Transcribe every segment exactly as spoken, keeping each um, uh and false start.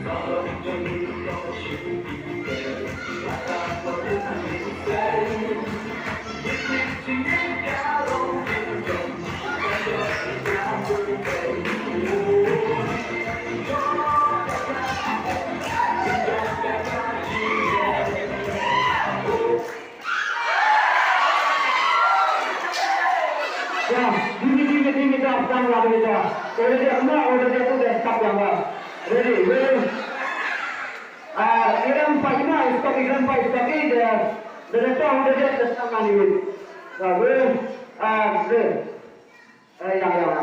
Ya, dini, dini, dini, dah, dah, dah, dah, dah. Udah dia kena, udah dia tu, dia stop yang dah. Ready, ready. Ah, iram pa ina, stop, iram pa, stop, dia. Dia dah tahu, udah dia, dia stop yang ini. Dah, ready. Ah, ready. Ah, ya, ya, ya.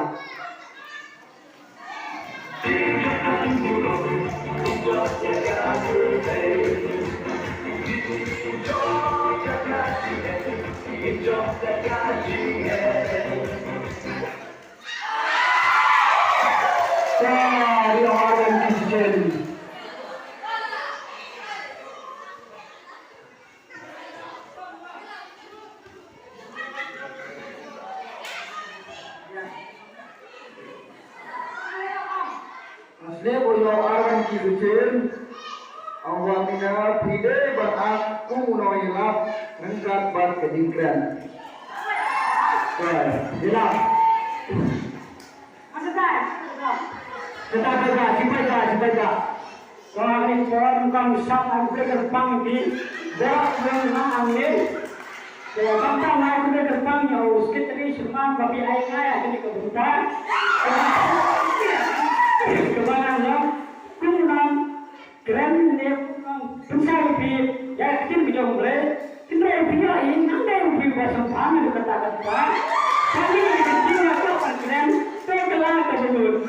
Asle bo yo aran ki bitin. Awa mina pide ban ak kum no ilap nengkat bat ke dingkren. Ilap. Kata kata, sipai kata, sipai kata. Ka ni por kam sap ang kule kyrpang di. Dak nang nang angin. Ka kam kam ang kule kyrpang ya u sekretari Sherman ba pi ai ngai a kini ka bynta. Ka ba nang nang. Kum nang kren ne kum nang. Pynsai pi ya kin bijong bre. Kin bre pi ya i nang dei pi ba sampang ni kata kata. Kami ni kin ya ka kren. Te kala ka jemut.